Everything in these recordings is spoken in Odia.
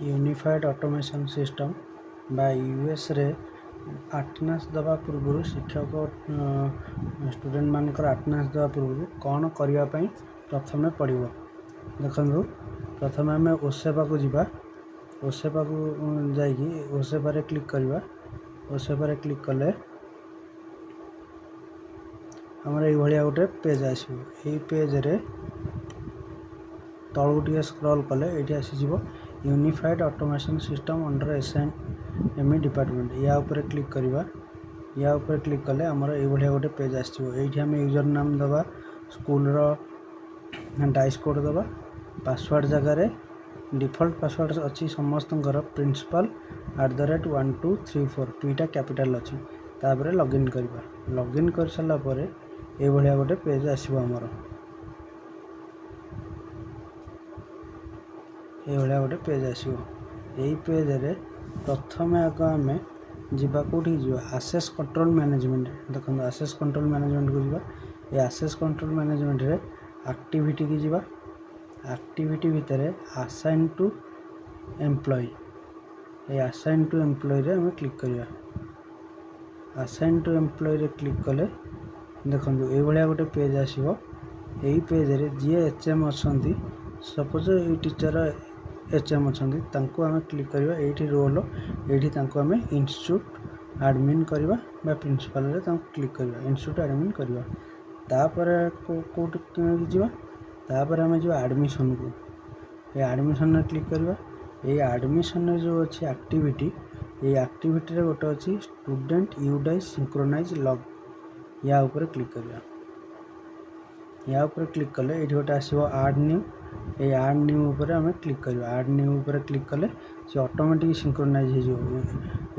ୟୁନିଫାଏଡ଼୍ ଅଟୋମେସନ୍ ସିଷ୍ଟମ୍ ବା ୟୁଏସ୍ରେ ଆଟେଣ୍ଡାନ୍ସ ଦେବା ପୂର୍ବରୁ ଶିକ୍ଷକ ଷ୍ଟୁଡ଼େଣ୍ଟମାନଙ୍କର ଆଟେଣ୍ଡାନ୍ସ ଦେବା ପୂର୍ବରୁ କ'ଣ କରିବା ପାଇଁ ପ୍ରଥମେ ପଡ଼ିବ? ଦେଖନ୍ତୁ, ପ୍ରଥମେ ଆମେ ଓସେପାକୁ ଯିବା। ଓସେପାକୁ ଯାଇକି ଓସେପାରେ କ୍ଲିକ୍ କରିବା। ଓସେପାରେ କ୍ଲିକ୍ କଲେ ଆମର ଏଇଭଳିଆ ଗୋଟେ ପେଜ୍ ଆସିବ। ଏଇ ପେଜ୍ରେ ତଳକୁ ଟିକେ ସ୍କ୍ରଲ୍ କଲେ ଏଇଠି ଆସିଯିବ Unified Automation System under S&ME Department। ୟା ଉପରେ କ୍ଲିକ୍ କରିବା। ୟା ଉପରେ କ୍ଲିକ୍ କଲେ ଆମର ଏଇଭଳିଆ ଗୋଟେ ପେଜ୍ ଆସିଯିବ। ଏଇଠି ଆମେ ୟୁଜର୍ ନାମ ଦେବା, ସ୍କୁଲର ଡାଇସ୍ କୋଡ଼୍ ଦେବା। ପାସୱାର୍ଡ଼ ଜାଗାରେ ଡିଫଲ୍ଟ ପାସୱାର୍ଡ଼ ଅଛି ସମସ୍ତଙ୍କର Principal@1234, ପିଟା କ୍ୟାପିଟାଲ୍ ଅଛି। ତାପରେ ଲଗ୍ଇନ୍ କରିବା। ଲଗ୍ଇନ୍ କରିସାରିଲା ପରେ ଏଇଭଳିଆ ଗୋଟେ ପେଜ୍ ଆସିବ ଆମର। ଏଇଭଳିଆ ଗୋଟେ ପେଜ୍ ଆସିବ। ଏଇ ପେଜ୍ରେ ପ୍ରଥମେ ଆଗ ଆମେ ଯିବା। କେଉଁଠିକି ଯିବା? ଆସେସ୍ କଣ୍ଟ୍ରୋଲ୍ ମ୍ୟାନେଜମେଣ୍ଟ। ଦେଖନ୍ତୁ, ଆସେସ୍ କଣ୍ଟ୍ରୋଲ୍ ମ୍ୟାନେଜମେଣ୍ଟକୁ ଯିବା। ଏ ଆସେସ୍ କଣ୍ଟ୍ରୋଲ୍ ମ୍ୟାନେଜମେଣ୍ଟରେ ଆକ୍ଟିଭିଟିକି ଯିବା। ଆକ୍ଟିଭିଟି ଭିତରେ ଆସାଇନ୍ ଟୁ ଏମ୍ପ୍ଲୟି, ଏଇ ଆସାଇନ୍ ଟୁ ଏମ୍ପ୍ଲୟିରେ ଆମେ କ୍ଲିକ୍ କରିବା। ଆସାଇନ୍ ଟୁ ଏମ୍ପ୍ଲୟିରେ କ୍ଲିକ୍ କଲେ ଦେଖନ୍ତୁ, ଏଇଭଳିଆ ଗୋଟେ ପେଜ୍ ଆସିବ। ଏଇ ପେଜ୍ରେ ଯିଏ ଏଚ୍ ଏମ୍ ଅଛନ୍ତି, ସପୋଜ୍ ଏଇ ଟିଚର୍ ଏଚ୍ ଏମ୍ ଅଛନ୍ତି, ତାଙ୍କୁ ଆମେ କ୍ଲିକ୍ କରିବା। ଏଇଠି ରୋଲ୍, ଏଇଠି ତାଙ୍କୁ ଆମେ ଇନଷ୍ଟିଚ୍ୟୁଟ୍ ଆଡ଼ମିନ୍ କରିବା ବା ପ୍ରିନ୍ସିପାଲ୍ରେ ତାଙ୍କୁ କ୍ଲିକ୍ କରିବା, ଇନଷ୍ଟିଚ୍ୟୁଟ୍ ଆଡ଼ମିନ୍ କରିବା। ତାପରେ କେଉଁଠି ଯିବା? ତାପରେ ଆମେ ଯିବା ଆଡ଼ମିସନ୍କୁ। ଏ ଆଡ଼ମିସନ୍ରେ କ୍ଲିକ୍ କରିବା। ଏଇ ଆଡ଼ମିସନ୍ରେ ଯେଉଁ ଅଛି ଆକ୍ଟିଭିଟି, ଏଇ ଆକ୍ଟିଭିଟିରେ ଗୋଟେ ଅଛି ଷ୍ଟୁଡ଼େଣ୍ଟ ୟୁଡାଇସ୍ ସିଙ୍କ୍ରୋନାଇଜ୍ ଲଗ୍। ୟା ଉପରେ କ୍ଲିକ୍ କରିବା। ୟା ଉପରେ କ୍ଲିକ୍ କଲେ ଏଇଠି ଗୋଟେ ଆସିବ ଆଡ଼୍ ନ୍ୟୁ। ଏଇ ଆଡ଼୍ ନ୍ୟୁ ଉପରେ ଆମେ କ୍ଲିକ୍ କରିବା। ଆଡ଼୍ ନ୍ୟୁ ଉପରେ କ୍ଲିକ୍ କଲେ ସେ ଅଟୋମେଟିକ୍ ସିଙ୍କ୍ରୋନାଇଜ୍ ହେଇଯିବ।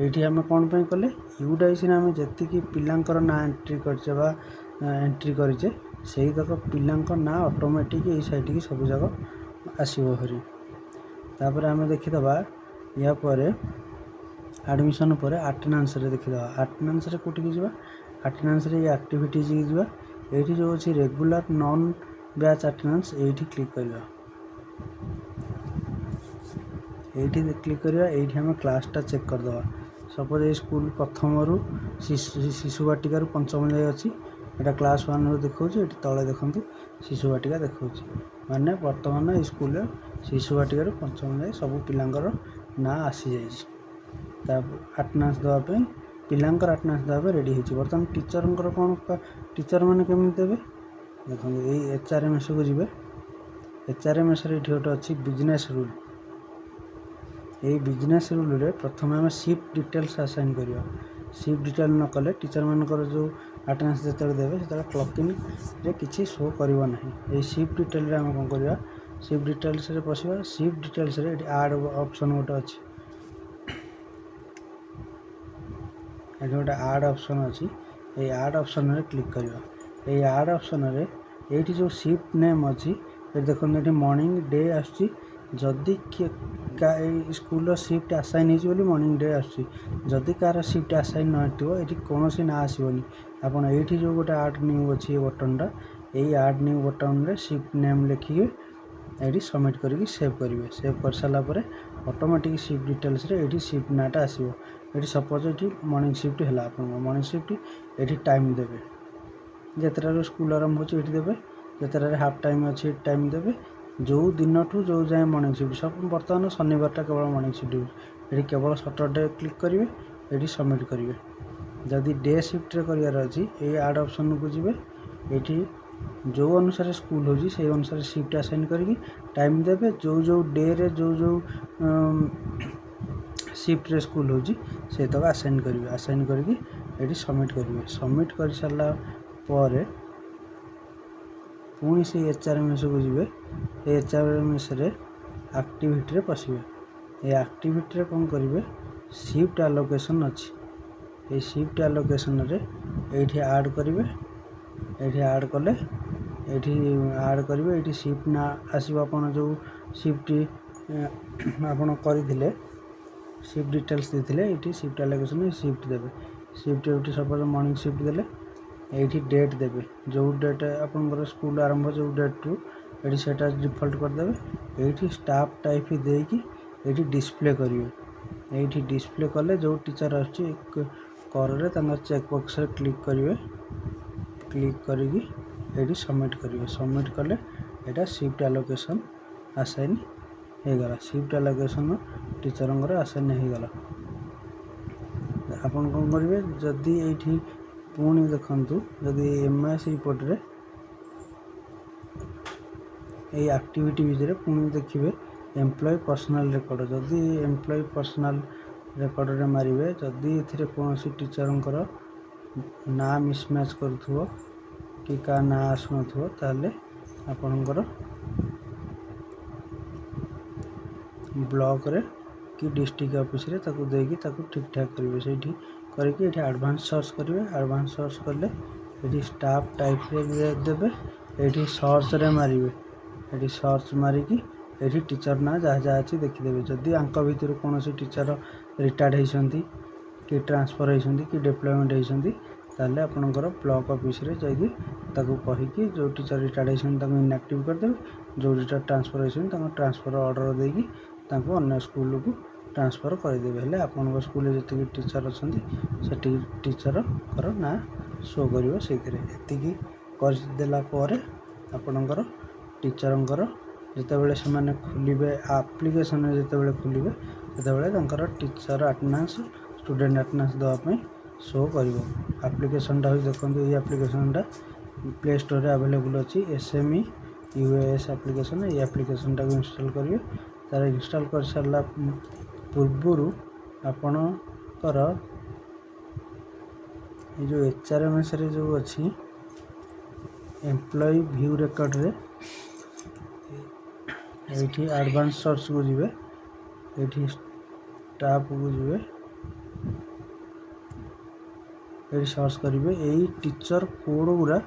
ଏଇଠି ଆମେ କ'ଣ ପାଇଁ କଲେ? ୟୁଡାଇସ୍ରେ ଆମେ ଯେତିକି ପିଲାଙ୍କର ନାଁ ଏଣ୍ଟ୍ରି କରିଛେ ବା ଏଣ୍ଟ୍ରି କରିଛେ, ସେଇତକ ପିଲାଙ୍କ ନାଁ ଅଟୋମେଟିକ୍ ଏଇ ସାଇଟ୍କି ସବୁଯାକ ଆସିବ ଭାରି। ତାପରେ ଆମେ ଦେଖିଦେବା, ୟା ପରେ ଆଡ଼ମିସନ୍ ପରେ ଆଟେଣ୍ଡାନ୍ସରେ ଦେଖିଦେବା। ଆଟେଣ୍ଡାନ୍ସରେ କେଉଁଠିକି ଯିବା? ଆଟେଣ୍ଡାନ୍ସରେ ଏଇ ଆକ୍ଟିଭିଟିଜ୍ ଯିବା। ଏଇଠି ଯେଉଁ ଅଛି ରେଗୁଲାର ନନ୍ ବ୍ୟାଚ୍ ଆଟେଣ୍ଡାନ୍ସ, ଏଇଠି କ୍ଲିକ୍ କରିବା। ଏଇଠି କ୍ଲିକ୍ କରିବା। ଏଇଠି ଆମେ କ୍ଲାସ୍ଟା ଚେକ୍ କରିଦେବା। ସପୋଜ୍ ଏଇ ସ୍କୁଲ ପ୍ରଥମରୁ ଶିଶୁ ବାଟିକାରୁ ପଞ୍ଚମ ଯାଏ ଅଛି। ଏଇଟା କ୍ଲାସ୍ ୱାନ୍ରୁ ଦେଖାଉଛି। ଏଠି ତଳେ ଦେଖନ୍ତୁ, ଶିଶୁ ବାଟିକା ଦେଖାଉଛି। ମାନେ ବର୍ତ୍ତମାନ ଏଇ ସ୍କୁଲରେ ଶିଶୁ ବାଟିକାରୁ ପଞ୍ଚମ ଯାଏ ସବୁ ପିଲାଙ୍କର ନାଁ ଆସିଯାଇଛି। ତା ଆଟେଣ୍ଡାନ୍ସ ଦେବା ପାଇଁ, ପିଲାଙ୍କର ଆଟେଣ୍ଡାନ୍ସ ଦେବା ପାଇଁ ରେଡ଼ି ହେଇଛି। ବର୍ତ୍ତମାନ ଟିଚରଙ୍କର କ'ଣ, ଟିଚର ମାନେ କେମିତି ଦେବେ? ଦେଖନ୍ତୁ, ଏଇ ଏଚ୍ ଆର୍ ଏମ୍ ଏସ୍କୁ ଯିବେ। ଏଚ୍ ଆର୍ ଏମ୍ ଏସ୍ରେ ଏଇଠି ଗୋଟେ ଅଛି ବିଜନେସ୍ ରୁଲ୍। ଏଇ ବିଜନେସ୍ ରୁଲ୍ରେ ପ୍ରଥମେ ଆମେ ସିଫ୍ଟ ଡିଟେଲ୍ସ ଆସାଇନ୍ କରିବା। ସିଫ୍ଟ ଡିଟେଲ୍ ନ କଲେ ଟିଚରମାନଙ୍କର ଯେଉଁ ଆଟେଣ୍ଡାନ୍ସ ଯେତେବେଳେ ଦେବେ, ସେତେବେଳେ କ୍ଲକିଂରେ କିଛି ଶୋ କରିବ ନାହିଁ। ଏଇ ସିଫ୍ଟ ଡିଟେଲ୍ରେ ଆମେ କ'ଣ କରିବା? ସିଫ୍ଟ ଡିଟେଲ୍ସରେ ପଶିବା। ସିଫ୍ଟ ଡିଟେଲ୍ସରେ ଏଠି ଆଡ଼୍ ଅପସନ୍ ଗୋଟେ ଅଛି। ଏଠି ଗୋଟେ ଆଡ଼୍ ଅପସନ୍ ଅଛି। ଏଇ ଆଡ଼୍ ଅପସନ୍ରେ କ୍ଲିକ୍ କରିବା। ଏଇ ଆଡ଼୍ ଅପସନ୍ରେ ଏଇଠି ଯେଉଁ ସିଫ୍ଟ ନେମ୍ ଅଛି, ଏଠି ଦେଖନ୍ତୁ, ଏଠି ମର୍ଣ୍ଣିଂ ଡେ ଆସୁଛି। ଯଦି କିଏ ଏଇ ସ୍କୁଲର ସିଫ୍ଟ ଆସାଇନ୍ ହେଇଛି ବୋଲି ମର୍ଣ୍ଣିଂ ଡେ ଆସୁଛି। ଯଦି କାହାର ସିଫ୍ଟ ଆସାଇନ୍ ନ ହେଇଥିବ, ଏଠି କୌଣସି ନାଁ ଆସିବନି। ଆପଣ ଏଇଠି ଯେଉଁ ଗୋଟେ ଆଡ଼୍ ନ୍ୟୁ ଅଛି, ଏ ବଟନ୍ଟା, ଏଇ ଆଡ଼୍ ନ୍ୟୁ ବଟନ୍ରେ ସିଫ୍ଟ ନେମ୍ ଲେଖିକି ଏଇଠି ସବମିଟ୍ କରିକି ସେଭ୍ କରିବେ। ସେଭ୍ କରିସାରିଲା ପରେ ଅଟୋମେଟିକ୍ ସିଫ୍ଟ ଡିଟେଲ୍ସରେ ଏଇଠି ସିଫ୍ଟ ନାଁଟା ଆସିବ। ଏଠି ସପୋଜ୍ ଏଠି ମର୍ଣ୍ଣିଂ ସିଫ୍ଟ ହେଲା ଆପଣଙ୍କ ମର୍ଣ୍ଣିଂ ସିଫ୍ଟ, ଏଠି ଟାଇମ୍ ଦେବେ। ଯେତେଟାରୁ ସ୍କୁଲ ଆରମ୍ଭ ହେଉଛି ଏଠି ଦେବେ। ଯେତେଟାରେ ହାଫ୍ ଟାଇମ୍ ଅଛି, ଏଠି ଟାଇମ୍ ଦେବେ। ଯେଉଁ ଦିନଠୁ ଯେଉଁ ଯାଏଁ ମର୍ଣ୍ଣିଂ ସିଫ୍ଟ ସବୁ, ବର୍ତ୍ତମାନ ଶନିବାରଟା କେବଳ ମର୍ଣ୍ଣିଂ ସିଫ୍ଟ ହେଉଛି, ଏଠି କେବଳ ସଟରଡେ କ୍ଲିକ୍ କରିବେ। ଏଠି ସବମିଟ୍ କରିବେ। ଯଦି ଡେ ସିଫ୍ଟରେ କରିବାର ଅଛି, ଏଇ ଆଡ଼୍ ଅପସନ୍କୁ ଯିବେ। ଏଇଠି ଯେଉଁ ଅନୁସାରେ ସ୍କୁଲ ହେଉଛି, ସେଇ ଅନୁସାରେ ସିଫ୍ଟ ଆସାଇନ୍ କରିକି ଟାଇମ୍ ଦେବେ। ଯେଉଁ ଯେଉଁ ଡେରେ ଯେଉଁ ଯେଉଁ ସିଫ୍ଟରେ ସ୍କୁଲ ହେଉଛି, ସେଇତକ ଆସାଇନ୍ କରିବେ। ଆସାଇନ୍ କରିକି ଏଠି ସବମିଟ୍ କରିବେ। ସବମିଟ୍ କରିସାରିଲା ପରେ ପୁଣି ସେଇ ଏଚ୍ ଆର୍ ଏମ୍ ଏସ୍କୁ ଯିବେ। A H R M ଏସ୍ରେ ଆକ୍ଟିଭିଟିରେ ପଶିବେ। ଏ ଆକ୍ଟିଭିଟିରେ କ'ଣ କରିବେ? ସିଫ୍ଟ ଆଲୋକେସନ୍ ଅଛି। ଏଇ ସିଫ୍ଟ ଆଲୋକେସନ୍ରେ ଏଇଠି ଆଡ଼୍ କରିବେ। ଏଇଠି ଆଡ଼୍ କଲେ, ଏଇଠି ଆଡ଼୍ କରିବେ, ଏଇଠି ସିଫ୍ଟ ନାଁ ଆସିବ। ଆପଣ ଯେଉଁ ସିଫ୍ଟ ଆପଣ କରିଥିଲେ, ସିଫ୍ଟ ଡିଟେଲ୍ସ ଦେଇଥିଲେ, ଏଇଠି ସିଫ୍ଟ ଆଲୋକେସନ୍ ସିଫ୍ଟ ଦେବେ। ସିଫ୍ଟ ଏଇଠି ସପୋଜ୍ ମର୍ଣ୍ଣିଂ ସିଫ୍ଟ ଦେଲେ, ଏଇଠି ଡେଟ୍ ଦେବେ। ଯେଉଁ ଡେଟ୍ ଆପଣଙ୍କର ସ୍କୁଲ ଆରମ୍ଭ ଯେଉଁ ଡେଟ୍ରୁ, ଏଇଠି ସେଇଟା ଡିଫଲ୍ଟ କରିଦେବେ। ଏଇଠି ଷ୍ଟାଫ୍ ଟାଇପ୍ ଦେଇକି ଏଇଠି ଡିସପ୍ଲେ କରିବେ। ଏଇଠି ଡିସପ୍ଲେ କଲେ ଯେଉଁ ଟିଚର୍ ଆସୁଛି କରରେ ତାଙ୍କର ଚେକ୍ ବକ୍ସରେ କ୍ଲିକ୍ କରିବେ। କ୍ଲିକ୍ କରିକି ଏଇଠି ସବମିଟ୍ କରିବେ। ସବମିଟ୍ କଲେ ଏଇଟା ସିଫ୍ଟ ଆଲୋକେସନ୍ ଆସାଇନ୍ ହେଇଗଲା। ସିଫ୍ଟ ଆଲୋକେସନ୍ ଟିଚରଙ୍କର ଆସାଇନ୍ ହେଇଗଲା। ଆପଣ କ'ଣ କରିବେ, ଯଦି ଏଇଠି ପୁଣି ଦେଖନ୍ତୁ, ଯଦି ଏମ୍ଆଇଏସ୍ ରିପୋର୍ଟରେ ଏଇ ଆକ୍ଟିଭିଟି ଭିତରେ ପୁଣି ଦେଖିବେ ଏମ୍ପ୍ଲୟି ପର୍ସନାଲ୍ ରେକର୍ଡ଼। ଯଦି ଏମ୍ପ୍ଲୟି ପର୍ସନାଲ୍ ରେକର୍ଡ଼ରେ ମାରିବେ, ଯଦି ଏଥିରେ କୌଣସି ଟିଚରଙ୍କର ନାଁ ମିସମ୍ୟାଚ୍ କରୁଥିବ କି କାହା ନାଁ ଆସୁନଥିବ, ତାହେଲେ ଆପଣଙ୍କର ବ୍ଲକରେ କି ଡିଷ୍ଟ୍ରିକ୍ଟ ଅଫିସରେ ତାକୁ ଦେଇକି ତାକୁ ଠିକ୍ଠାକ୍ କରିବେ। ସେଇଠି କରିକି ଏଠି ଆଡ଼ଭାନ୍ସ ସର୍ଚ୍ଚ କରିବେ। ଆଡ଼ଭାନ୍ସ ସର୍ଚ୍ଚ କଲେ ଏଠି ଷ୍ଟାଫ୍ ଟାଇପ୍ରେ ଦେବେ। ଏଇଠି ସର୍ଚ୍ଚରେ ମାରିବେ। ଏଠି ସର୍ଚ୍ଚ ମାରିକି ଏଠି ଟିଚର୍ ନାଁ ଯାହା ଯାହା ଅଛି ଦେଖିଦେବେ। ଯଦି ୟାଙ୍କ ଭିତରୁ କୌଣସି ଟିଚର୍ ରିଟାୟାର୍ଡ଼ ହେଇଛନ୍ତି କି ଟ୍ରାନ୍ସଫର୍ ହେଇଛନ୍ତି କି ଡିପ୍ଲୟମେଣ୍ଟ ହେଇଛନ୍ତି, ତାହେଲେ ଆପଣଙ୍କର ବ୍ଲକ୍ ଅଫିସରେ ଯାଇକି ତାକୁ କହିକି ଯେଉଁ ଟିଚର୍ ରିଟାୟାର୍ଡ଼ ହେଇଛନ୍ତି ତାଙ୍କୁ ଇନ୍ଆକ୍ଟିଭ୍ କରିଦେବେ। ଯେଉଁ ଟିଚର୍ ଟ୍ରାନ୍ସଫର୍ ହେଇଛନ୍ତି, ତାଙ୍କୁ ଟ୍ରାନ୍ସଫର୍ ଅର୍ଡ଼ର ଦେଇକି ତାଙ୍କୁ ଅନ୍ୟ ସ୍କୁଲକୁ ଟ୍ରାନ୍ସଫର୍ କରିଦେବେ। ହେଲେ ଆପଣଙ୍କ ସ୍କୁଲରେ ଯେତିକି ଟିଚର୍ ଅଛନ୍ତି, ସେତିକି ଟିଚର୍ଙ୍କର ନାଁ ଶୋ କରିବ ସେଇଥିରେ। ଏତିକି କରିଦେଲା ପରେ ଆପଣଙ୍କର ଟିଚର୍ଙ୍କର ଯେତେବେଳେ ସେମାନେ ଖୋଲିବେ ଆପ୍ଲିକେସନ୍, ଯେତେବେଳେ ଖୋଲିବେ, ସେତେବେଳେ ତାଙ୍କର ଟିଚର୍ ଆଟେଣ୍ଡାନ୍ସ, ଷ୍ଟୁଡ଼େଣ୍ଟ ଆଟେଣ୍ଡାନ୍ସ ଦେବା ପାଇଁ ଶୋ କରିବ। ଆପ୍ଲିକେସନ୍ଟା ହେଉଛି, ଦେଖନ୍ତୁ, ଏଇ ଆପ୍ଲିକେସନ୍ଟା ପ୍ଲେ ଷ୍ଟୋରରେ ଆଭେଲେବୁଲ୍ ଅଛି, SME UAS application. ଏଇ ଆପ୍ଲିକେସନ୍ଟାକୁ ଇନଷ୍ଟଲ୍ କରିବେ। ତାର ଇନଷ୍ଟଲ୍ କରିସାରିଲା ପୂର୍ବରୁ ଆପଣଙ୍କର ଏଇ ଯେଉଁ ଏଚ୍ଆର୍ଏମ୍ଏସ୍ରେ ଯେଉଁ ଅଛି ଏମ୍ପ୍ଲୟି ଭ୍ୟୁ ରେକର୍ଡ଼ରେ, ଏଇଠି ଆଡ଼ଭାନ୍ସ ସର୍ଚ୍ଚକୁ ଯିବେ। ଏଇଠି ଷ୍ଟାଫ୍କୁ ଯିବେ। ଏଇଠି ସର୍ଚ୍ଚ କରିବେ। ଏଇ ଟିଚର୍ କୋଡ଼୍ ଗୁଡ଼ା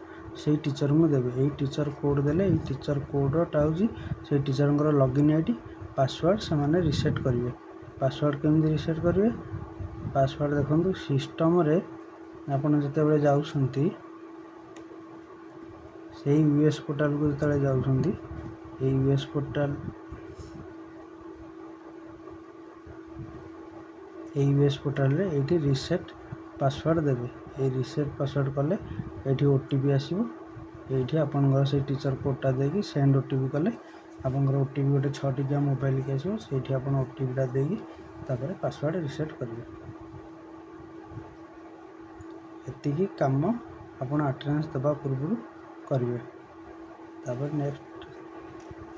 ସେଇ ଟିଚର୍ଙ୍କୁ ଦେବେ। ଏଇ ଟିଚର୍ କୋଡ଼୍ ଦେଲେ, ଏଇ ଟିଚର୍ କୋଡ଼୍ଟା ହେଉଛି ସେଇ ଟିଚର୍ଙ୍କର ଲଗ୍ଇନ୍ ଆଇଡ଼ି, ପାସୱାର୍ଡ଼। ସେମାନେ ରିସେଟ୍ କରିବେ। ପାସୱାର୍ଡ଼ କେମିତି ରିସେଟ୍ କରିବେ? ପାସୱାର୍ଡ଼ ଦେଖନ୍ତୁ, ସିଷ୍ଟମ୍ରେ ଆପଣ ଯେତେବେଳେ ଯାଉଛନ୍ତି, ସେଇ ୟୁଏସ୍ ପୋର୍ଟାଲକୁ ଯେତେବେଳେ ଯାଉଛନ୍ତି, ଏଇ ୟୁଏସ୍ ପୋର୍ଟାଲରେ ଏଇଠି ରିସେଟ୍ ପାସୱାର୍ଡ଼ ଦେବେ। ଏଇ ରିସେଟ୍ ପାସୱାର୍ଡ଼ କଲେ ଏଇଠି ଓଟିପି ଆସିବ। ଏଇଠି ଆପଣଙ୍କର ସେଇ ଟିଚର୍ କୋଡ଼୍ଟା ଦେଇକି ସେଣ୍ଡ ଓଟିପି କଲେ ଆପଣଙ୍କର ଓଟିପି ଗୋଟେ 6 ଟିକିଆ ମୋବାଇଲକି ଆସିବ। ସେଇଠି ଆପଣ ଓଟିପିଟା ଦେଇକି ତାପରେ ପାସୱାର୍ଡ଼ ରିସେଟ୍ କରିବେ। ଏତିକି କାମ ଆପଣ ଆଟେଣ୍ଡାନ୍ସ ଦେବା ପୂର୍ବରୁ କରିବେ। ତାପରେ ନେକ୍ସଟ